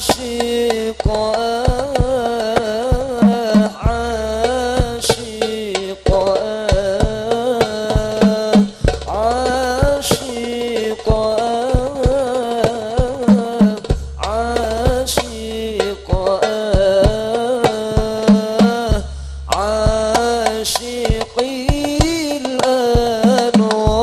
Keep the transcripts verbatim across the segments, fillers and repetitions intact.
عاشق، عاشق، عاشق، عاشق، عاشق الأنوار.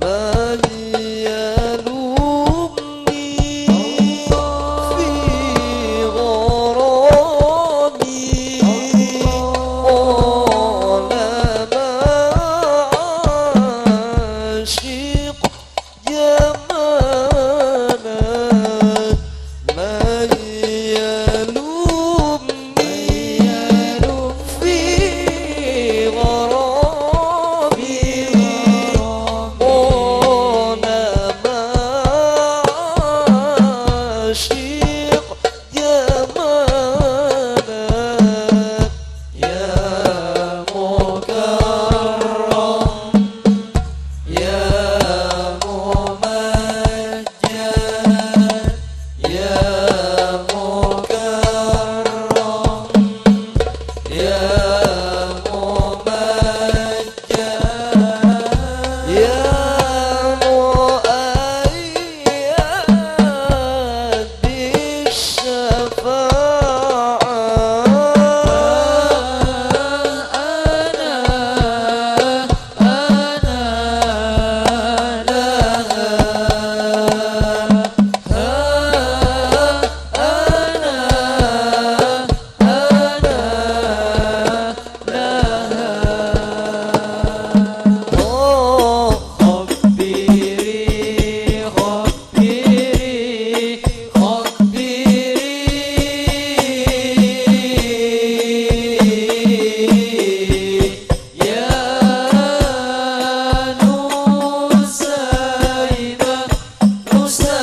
من يلومني في غرامي، قال ما عاشق جمالا. من يلومني في غرامي، قال ما عاشق جمالا. يا مكرم، يا ممجد، يا مكرم، يا ممجد، يا مؤيد بالشفاعة. أنا، أنا لها، ها أنا، أنا لها. أوه، خبري، خبري، خبري. يا نسيبة، نسيبة،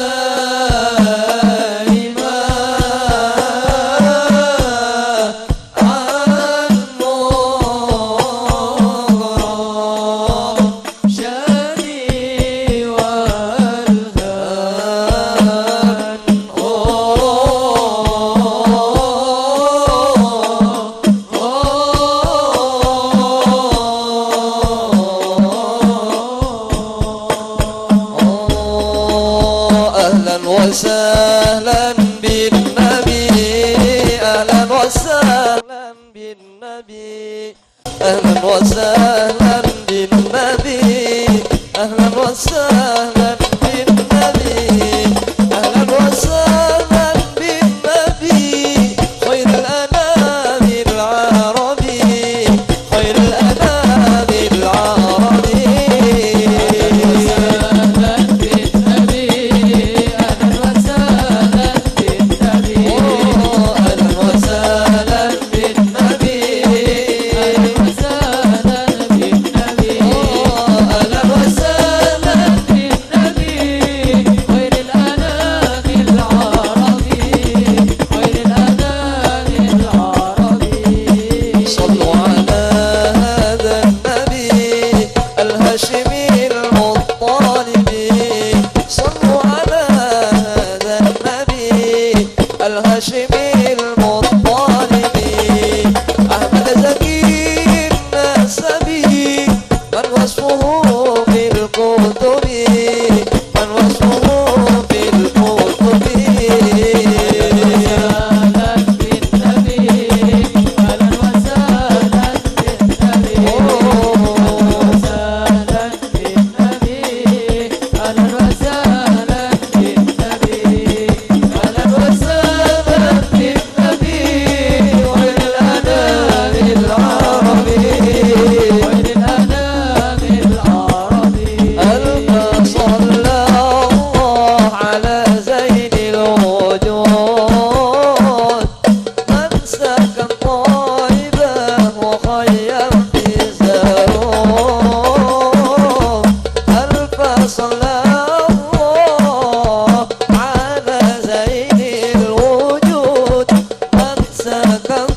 عن مغرب شدي والهان. أهلا وسهلا بالنبي، أهلا وسهلا بالنبي، أهلا وسهلا بالنبي، أهلا وسهلا بالنبي، أهلا وسهلا بالنبي، خير الأنام العربي، خير الأنام العربي. أهلا وسهلا بالنبي، أهلا وسهلا بالنبي. أوه، أهلا وسهلا بالنبي. أهلا وسهلا بالنبي. أوه، أهلا وسهلا بالنبي.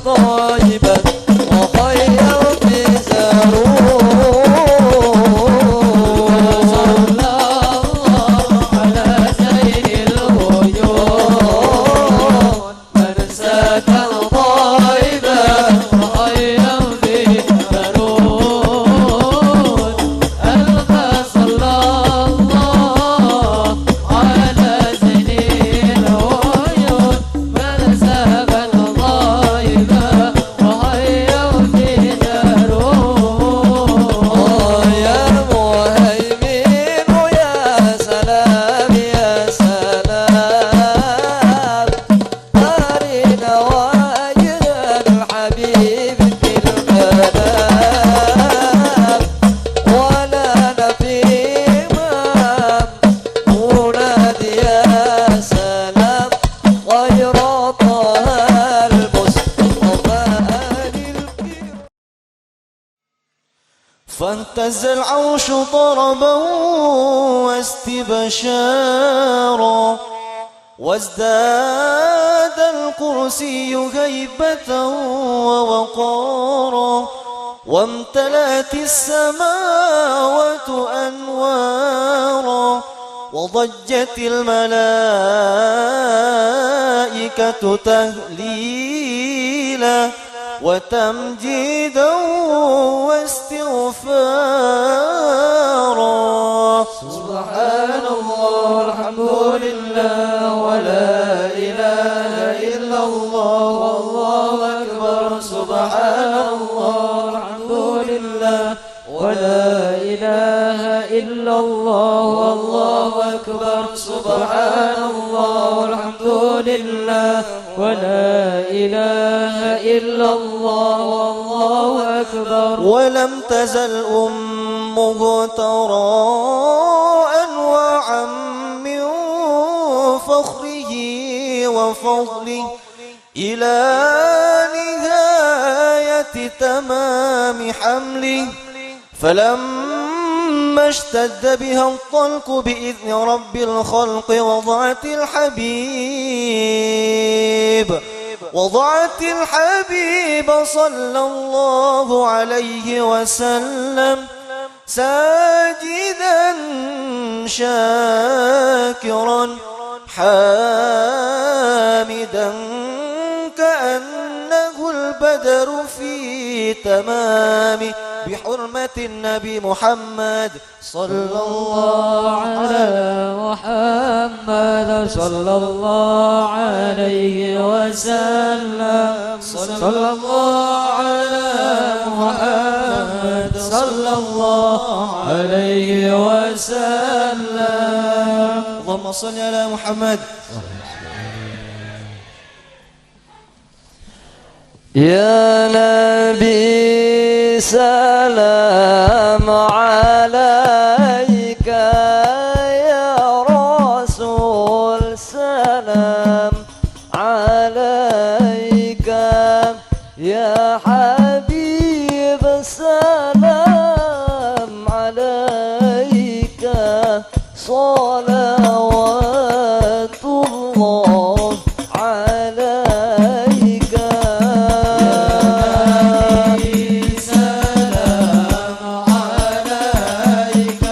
طيبا وخير في زارون. صلى الله على سيد الوجود. من سكن طيبا وخير في زارون. ألف صلى الله على سيد الوجود. من سكن طيبا وخير في زارون. يا مهيمن يا سلام يا سلام. أرنا وجه الحبيب في المنام. ولا نفي إمام منادي يا سلام. غير طه المصطفى آل الكرام. فاهتز العرش طربا واستبشارا، وازداد الكرسي هيبة ووقارا، وامتلأت السماوات أنوارا، وضجت الملائكة تهليلا، وتمجيدا واستغفارا. سبحان الله والحمد لله ولا إله إلا الله والله أكبر. سبحان الله والحمد لله ولا إله إلا الله والله أكبر. سبحان الله والحمد لله ولا إله إلا الله والله أكبر. ولم تزل أمه ترى أنواعا من فخره وفضله إلى نهاية تمام حمله، فلما اشتد بها الطلق بإذن رب الخلق وضعت الحبيب، وضعت الحبيب صلى الله عليه وسلم ساجدا شاكرا حامدا كأنه البدر في تمامه، بحرمة النبي محمد صلى الله على محمد صلى الله عليه وسلم. صلى الله على محمد صلى الله عليه وسلم. اللهم صل على محمد. يا نبي سلام عليك، يا رسول سلام عليك، يا حبيب سلام عليك، صلوات الله عليك. يا نبي سلام عليك،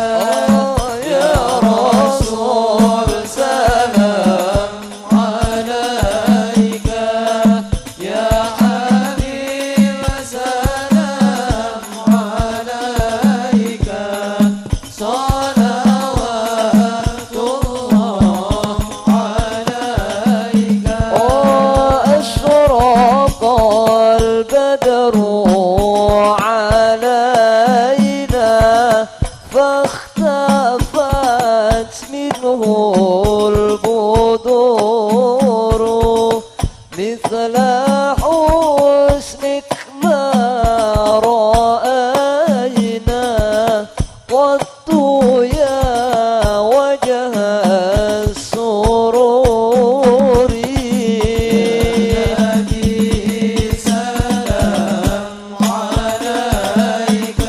يا رسول سلام عليك، يا حبيب سلام عليك، صلوات الله عليك. أشرق البدر علينا فاختفت منه البدور، مثل حسنك ما رأينا قط يا وجه السرور. يا نبي سلام عليك،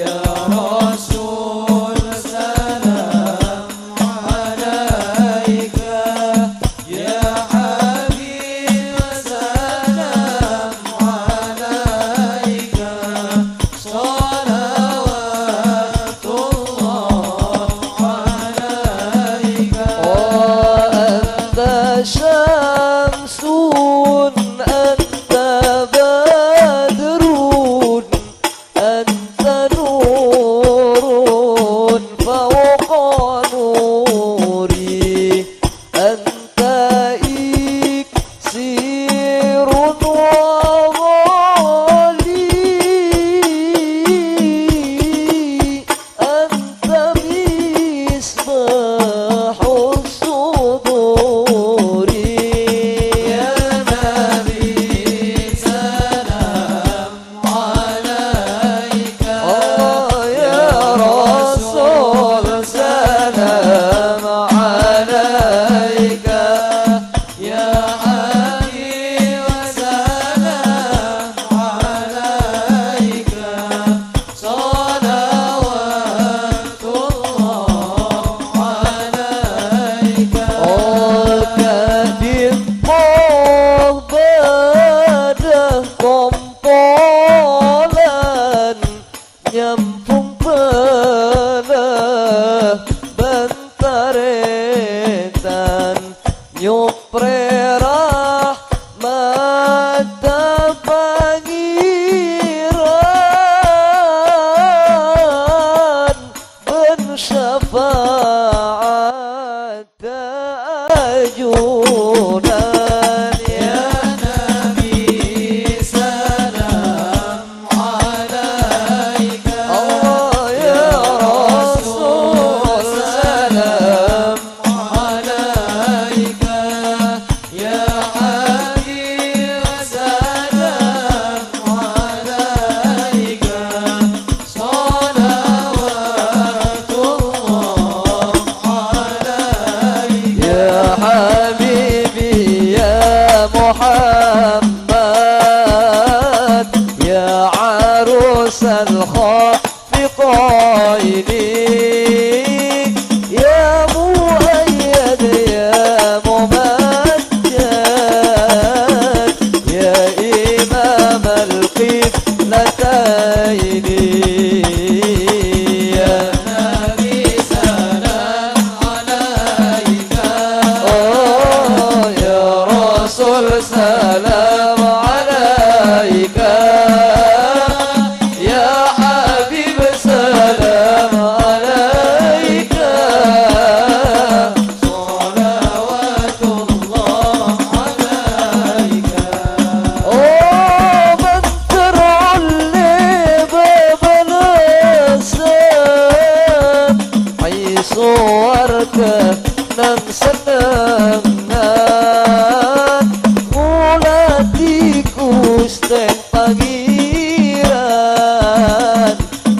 يا رسول سلام عليك، يا حبيب سلام Pangeran bân syafaat ajunan. Ya Nabi, salam alaika. Allah, ya Rasul, salam alaika. Ya Habib, salam alaika. Shalawatullah alaika. Ya habibi, ya Muhammad, ya arusal khafiqaini, ya muayyad, ya mumajjad, ya imamal qiblataini. Ya Nabi, salam alaika. Oh, ya Rasul, salam alaika. Ya Habib, salam alaika. Shalawatullah alaika. Oh, bân terro ollè bâbâlâsân, ai sowarghâ neng sennengngan, mola dhi Ghustè Pangèran,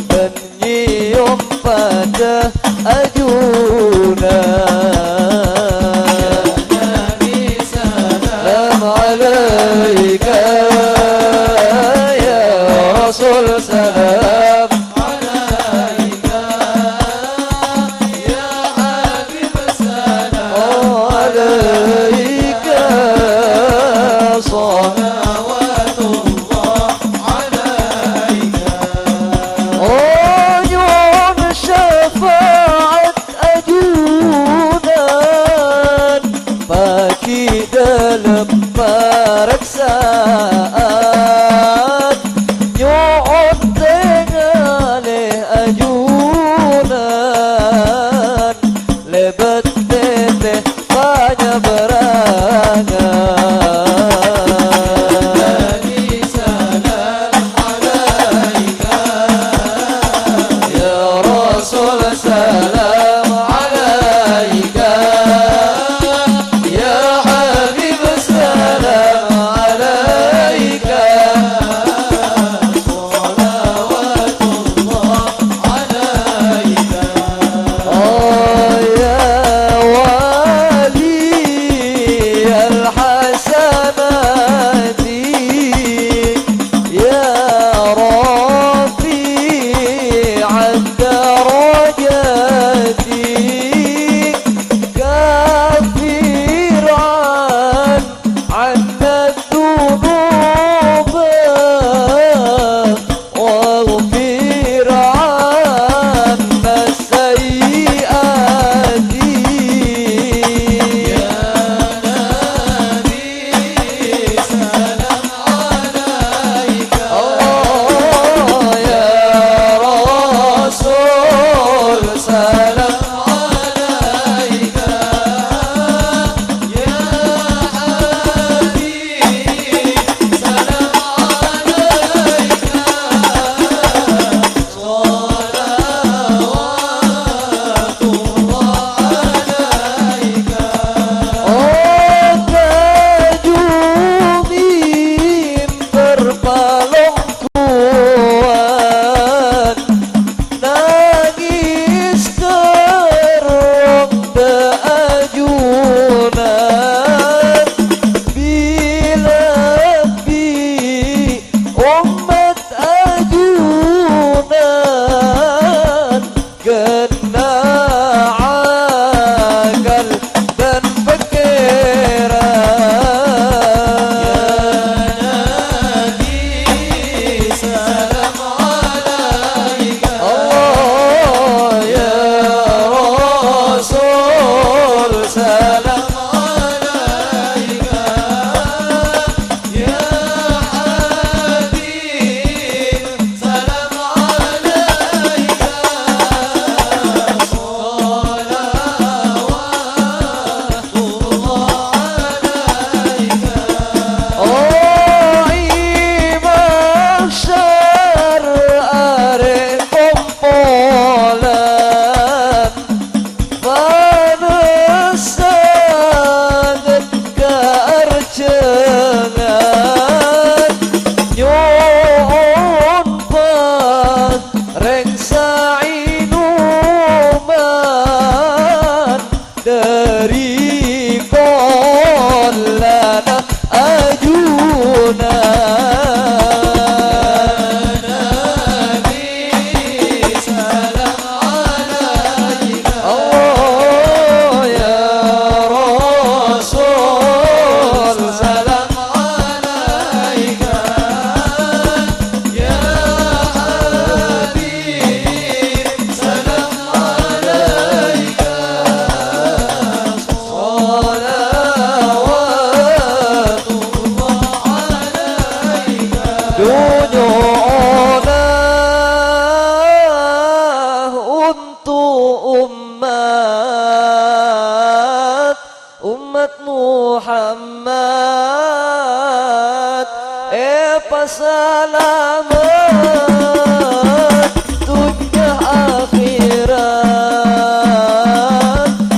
bân nyèyom padâ ajunan. Ya Nabi, salam alaika, ya Rasul, salam alaika, ya Habib, salam alaika. Shalawatullah alaika. Oh, nyo'on syafaat ajunan, paghi' dâlem pareksa Dunyo'ona onto' ommat, ommat Muhammad èpasalamet dunnya akhèrat,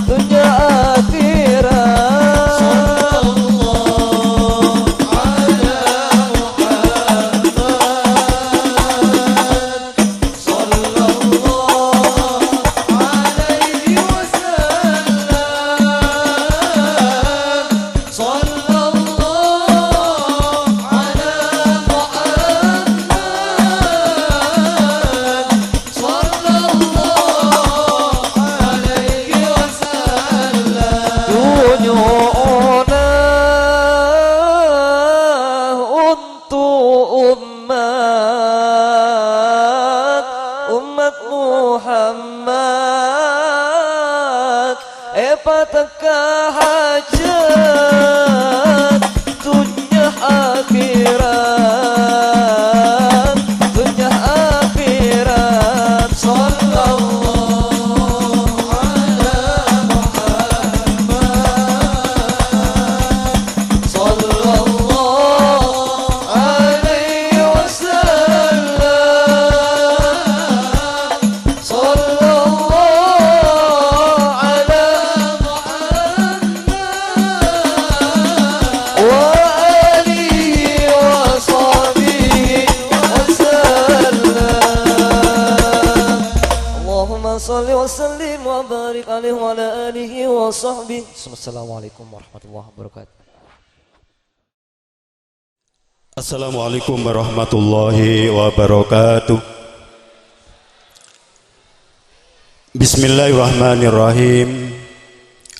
dunnya akhèrat. Sallallahu ala Muhammad. Sallallahu alaihi wasallam. Sallallahu ala Muhammad. Sallallahu alaihi wasallam. Dunyo'ona onto' ommat, ommat Muhammad, èpatekka hajat dunnya akhèrat, dunnya akhèrat. Sallallahu ala Muhammad. Sallallahu alaihi wasallam. Sallallahu ala Muhammad wa alihi wa sahbihi wasallam. Allahumma shalli wa sallim wa barik alaihi wa ala alihi wa sahbihi. Assalamualaikum warahmatullahi wabarakatuh. Assalamualaikum warahmatullahi wabarakatuh. Bismillahirrahmanirrahim.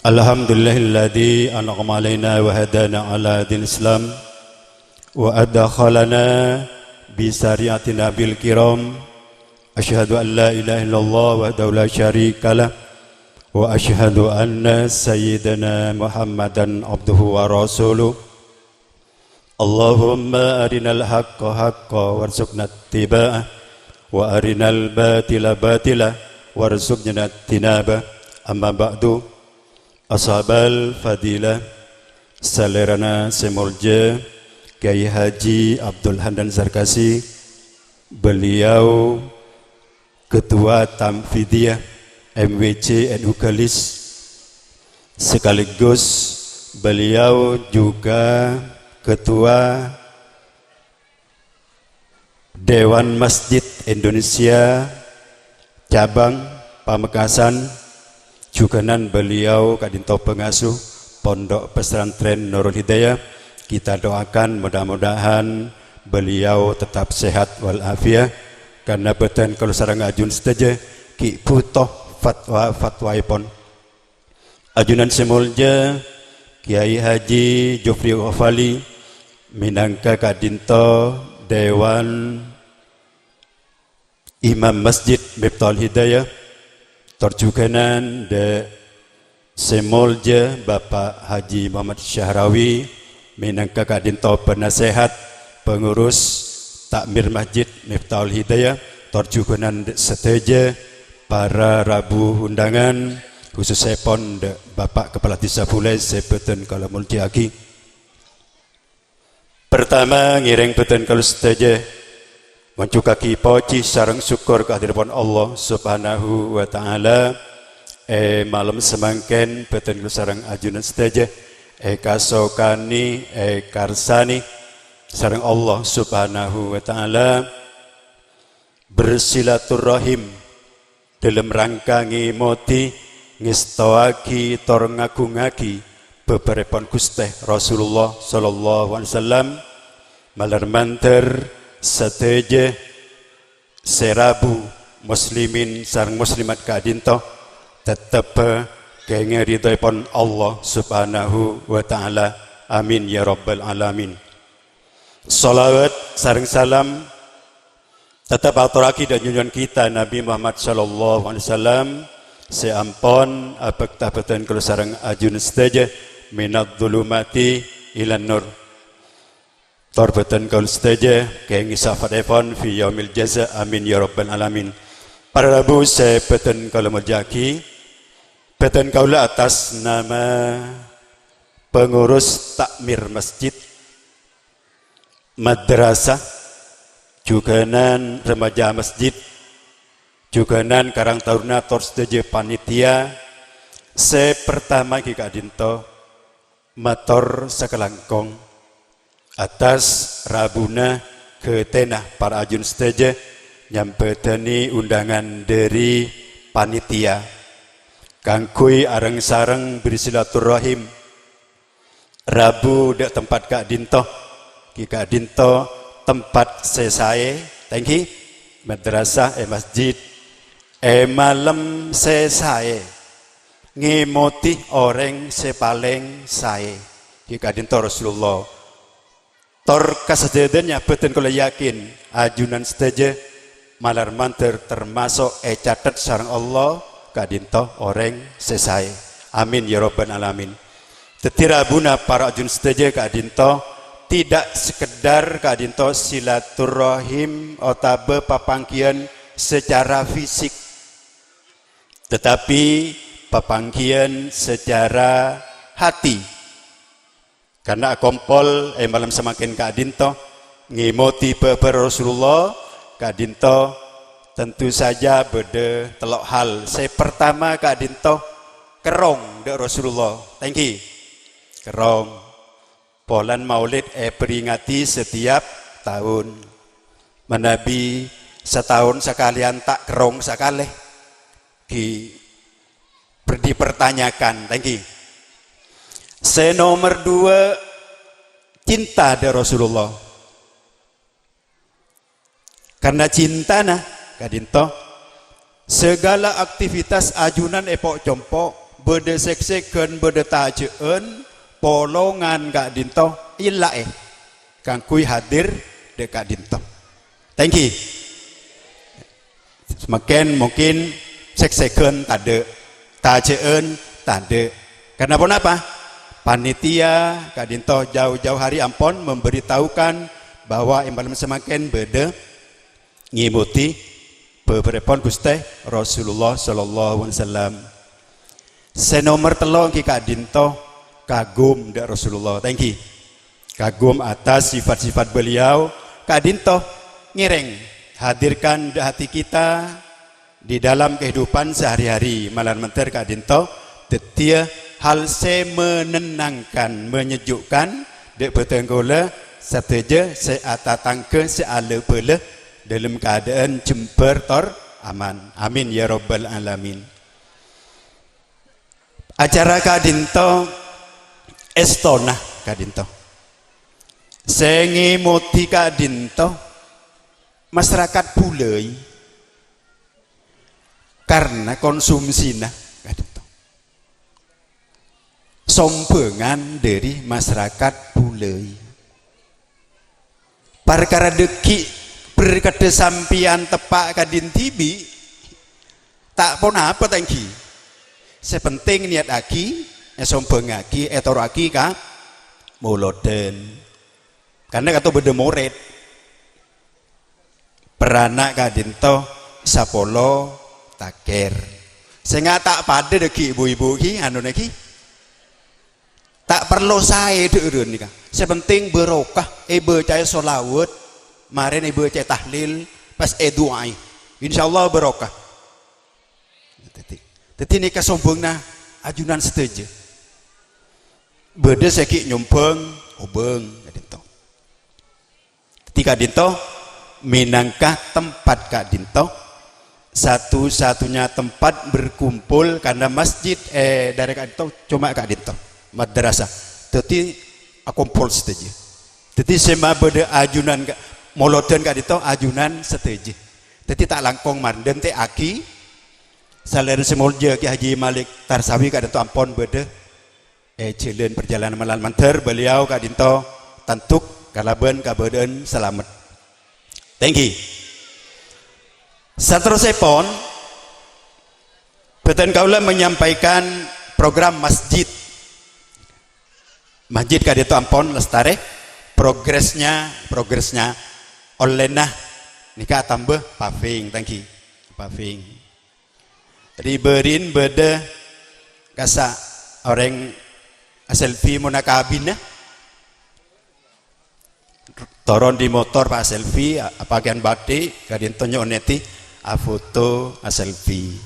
Alhamdulillahilladzi an'ama alaina wa hadana ala dinil Islam wa adkhalana bi syari'ati nabil kiram. Asyhadu an la ilaha illallah wahdahu la syarikalah, wa asyhadu anna sayyidana Muhammadan abduhu wa rasuluh. Allahumma arinal haqqa haqqa warzuqna ittiba'ah, wa arinal batila batila warzuqna ijtinabah. Amma ba'du, ashabal fadilah, salèrana sè molja Kyai Haji Abdul Handan Zarkasi, beliau Ketua Tanfidiyah M W C N U Galis, sekaligus beliau juga Ketua Dewan Masjid Indonesia Cabang Pamekasan, jhughânan beliau ka'dinto pangasuh Pondok Pesantren Nurul Hidayah. Kita doakan mudah-mudahan beliau tetap sehat wal afiat, karena bhâdhân kaulâ sareng ajunan sadhâjâ ghi' bhuto fatwa-fatwaèpon. Ajunan sè molja Kyai Haji Jufri Ghofali, mènangka ka'dinto Dewan Imam Masjid Miftahul Hidayah, tor jhughânan dâ' sè molja Bapak Haji Muhammad Syahrawi, mènangka ka'dinto penasehat pengurus Takmir Masjid Miftahul Hidayah, tor jhughânan dâ' sadhâjâ para rabu undangan, khusussèpon dâ' Bapak Kepala Desa Bulai sè bhâdhân kaulâ molja'aghi. Pertama, ngèrèng bhâdhân kaulâ sadhâjâ ngonjhughâghi pojhi sareng sokkor ka hadirappon Allah Subhanahu wa Ta'ala. È malem samangkèn, bhâdhân kaulâ sareng ajunan sadhâjâ èkasokanè, èkarsanè sareng Allah Subhanahu wa Ta'ala. Bersilaturrahim dâlem rangka ngèmodhi, ngèstowaghi, tor ngagungaghi bhâbhârèpon Ghustè Rasulullah sallallahu alaihi wasallam, malar mandhâr sadhâjâ sè rabu muslimin sareng muslimat ka'dinto tettebbhâ kèngèng ridhoèpon Allah Subhanahu wa Ta'ala. Amin ya rabbal alamin. Shalawat sareng salam tettep atorraghi dâ' junjunan kita Nabi Muhammad sallallahu alaihi wasallam sè ampon abhâkta bhâdhân kaulâ sareng ajunan sadhâjâ minadz-dzulumati ilan nur. Tor bhâdhân kaulâ sadhâjâ kèngèng syafaat èpon fi yaumil jaza, amin ya rabbal alamin. Para rabu sè bhâdhân kaulâ molja'aghi, bhâdhân kaulâ atas nama pengurus takmir masjid, madrasah, jhughânan remaja masjid, jhughânan Karang Taruna tor sadhâjâ panitia, sè pertama ghi' ka'dinto mator sakalangkong atas rabuna ghâtèna para ajunan sadhâjâ nyambhâdhâni undangan dhâri panitia kaangghuy areng-sareng bersilaturahim. Rabu dâ' tempat ka'dinto, ghi' ka'dinto tempat sè saè, tèngghi, madrasah è masjid, è malem sè saè, ngèmodhi orèng sè palèng saè, ghi' ka'dinto Rasulullah. Tor kasadhâjâna bhâdhân kaulâ yakin, ajunan sadhâjâ malar mandhâr termaso' ècatet sareng Allah ka'dinto orèng sè saè. Amin ya rabbal alamin. Dhâddhi rabuna para ajunan sadhâjâ ka'dinto tidak sekedar ka'dinto silaturahim otabâ papangghiyân secara fisik, tetapi papangghiyân secara hati. Karna akompol è malem samangkèn ka'dinto, ngèmodhi bhâbhâr Rasulullah, ka'dinto tentu saja bâdâ tello' hal. Sè pertama ka'dinto kerrong dâ' Rasulullah. Tèngghi. Kerrong. Polan Maulid èperingati setiap taon. Manabi sataon sakalèyan ta' kerrong sakalè. Ghi' per-, dipertanyakan, tèngghi. Sè nomer dua, cinta dâ' Rasulullah. Karna cintana, ka'dinto, segala aktivitas ajunan èpo'-compo', bâdâ sèk-sèghân, bâdâ tajâ'ân, polongan ka'dinto, èlla'è, kaangghuy hadir dâ' ka'dinto. Tèngghi. Samangkèn mungkin sèk-sèghân tadâ', tajâ'ân tadâ'. Karna ponapa? Panitia ka'dinto jauh-jauh hari ampon memberitahukan bahwa è malem samangkèn bâdâ ngèmodhi bhâbhârèpon Ghustè Rasulullah sallallahu alaihi wasallam. Sè nomer tello' ghi' ka'dinto kagum dâ' Rasulullah. Tèngghi. Kagum atas sifat-sifat beliau ka'dinto ngèrèng, hadirkan dâ' hati kita di dalam kehidupan sehari-hari. Malar mandhâr ka'dinto dhâddhiyâ hal sè menenangkan, menyejukkan dâ' bhâdhân kaulâ sadhâjâ sè atatangghâ, sè alabâlâ dâlem kaadâ'ân jembhâr tor aman. Amin ya rabbal alamin. Acara ka'dinto èstona ka'dinto. Sè ngèmodhi ka'dinto masarakat bulâi karna konsumsina ka'dinto. Sombhângan dâri masarakat bulâi. Parkara dâggi' berkadhâ sampèyan teppa' ka'dinto dhibi', ta' ponapa tèngghi. Sè penting niyataghi, èsombhângaghi, ètoro'aghi ka molodhân. Karna kato bâdâ morèd. Perana' ka'dinto sapolo takèr. Sènga' ta' padâ dâggi' bu-ibu ghi, anona ghi. Ta' parlo saè dhâ'ârân nèka. Sè penting barokah, èbâcaè sholawat, marèna èbâcaè tahlil, pas èdu'aè. Insyaallah barokah. Dhâddhi, dhâddhi nèka sombhânganna ajunan sadhâjâ. Bâdâ sè ghi' nyombhâng, obâng, ka'dinto. Dhâddhi ka'dinto, mènangka tempat ka'dinto, satu-satunya tempat berkumpul karena masjid, eh, dâri ka'dinto, coma ka'dinto, madrasah. Dhâddhi, akompol sadhâjâ. Dhâddhi, sè mabâdâ ajunan ka-, molodhân ka'dinto, ajunan sadhâjâ. Dhâddhi, ta' langkong marèn, dântè'aghi, salèrana sè molja Kè Haji Malik Tarsawi ka'dinto ampon bâdâ è jhâlân parjhâlânan malar mandhâr, beliau ka'dinto tanduk kalabân kabâdâ'ân salamet. Tèngghi. Saterrossèpon, bhâdhân kaulâ menyampaikan program masjid. Masjid ka'dinto ampon lastarè. progresnya, progresnya ollèna nèka atamba paving, thank you. Paving. Ri-bâri'en bâdâ kassa' orèng aselfie mon akabinna. Toron di motor, Pak, selfie, a-, apakèyan batik, ka'dinto nyo'onnèdhi afoto, aselfie.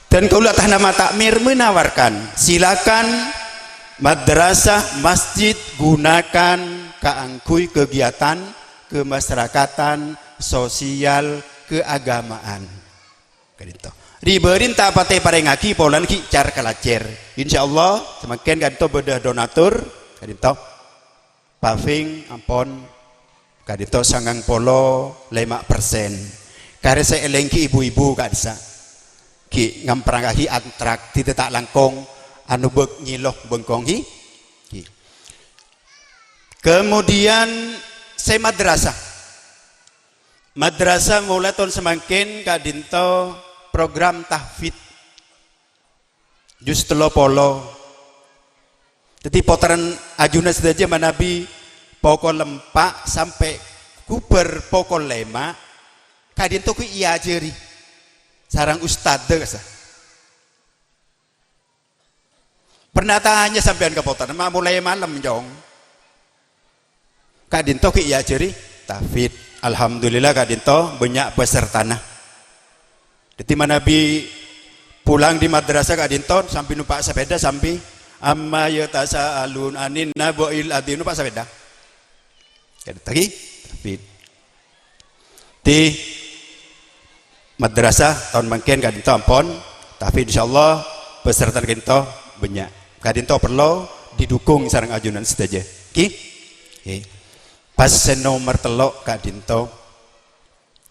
Dan kaulâ atas nama takmir menawarkan, silakan madrasah, masjid gunakan kaangghuy kegiatan kemasyarakatan, sosial, keagamaan. Ka'dinto. Ri-bâri'en ta' patè parèngaghi polana ghi' car-kalajèr. Insyaallah, samangkèn ka'dinto bâdâ donatur, ka'dinto. Paving ampon ka'dinto sangang polo lèma persen. Karè sè èlèngghi ibu-ibu ka'dissa'. Ghi' ngamprangaghi antrak, dhâddhi ta' langkong anu bâk nyèlo bengkong ghi. Ghi. Kemudian sè madrasah. Madrasah mulai taon samangkèn ka'dinto program tahfidz. Jus tello polo. Dhâddhi pottrana ajunan sadhâjâ manabi pokol empa' sampè' ghubâr pokol lèma', ka'dinto ghi' èajhâri sareng ustadz kassa'. Pernah tanya sampèyan ka pottrana, "Ma' molaè malem, Cong?" Ka'dinto ghi' èajhâri tahfidz. Alhamdulillah ka'dinto bânnya' pesertana. Dhâddhi manabi pulang di madrasah ka'dinto sambi numpa' sepeda sambi, "Amma yatasaalun anin naba'il adzim," numpa' sepeda. Ka'dinto ghi, tahfidz. Di madrasah taon mangkèn ka'dinto ampon, tahfidz insyaallah pesertana ka'dinto bânnya'. Ka'dinto parlo didukung sareng ajunan sadhâjâ. Ghi? Ghi. Pas sè nomer tello' ka'dinto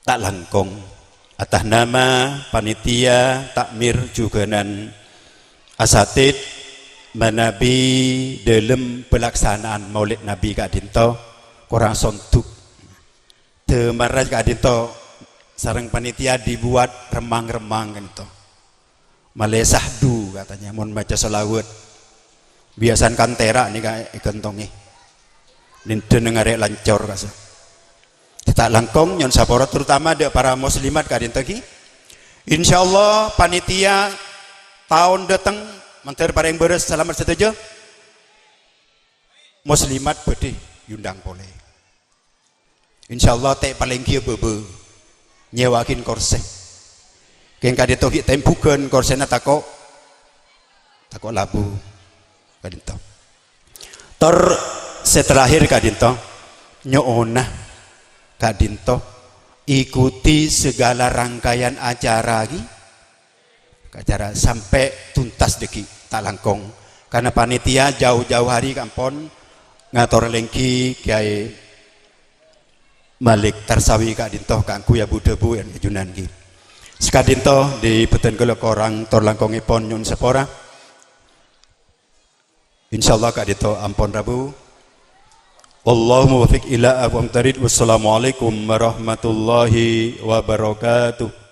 ta' langkong. Atas nama panitia takmir jhughânan asatidz manabi dâlem pelaksanaan Maulid Nabi ka'dinto korang sonduk. Dâmarra ka'dinto sareng panitia dibuat remmang-remmang ka'dinto. Malè sahdu katanya, mon maca shalawat. Biasan kan tèra' nèka èghântongè. Nèndhâ neng arè' lancor kassa'. Ta' langkong nyo'on sapora terutama dâ' para muslimat ka'dinto ghi. Insyaallah panitia taon dâteng mandhâr parèng bârâs salamet sadhâjâ. Muslimat bhâdhi èondhâng polè. Insyaallah ta' palèngghiyâ bâbâ. Nyèwa'aghin korsè. Kèng ka'dinto ghi' tembhughân korsèna tako', tako' labu. Ka'dinto. Tor sè terakhir ka'dinto, nyo'ona ka'dinto ikuti segala rangkaian acara ghi. Acara sampè' tuntas dhâggi' ta' langkong. Karna panitia jauh-jauh hari kampon ngator lèngghi Kiai Malik Tarsawi ka'dinto kaangghuy abu-dhâbu ajunan ghi. Saka'dinto di bhâdhân kaulâ korang tor langkongèpon nyo'on sapora. Insyaallah ka'dinto ampon rabu. Wallahul muwaffiq ila aqwamit thariq. Wassalamualaikum warahmatullahi wabarakatuh.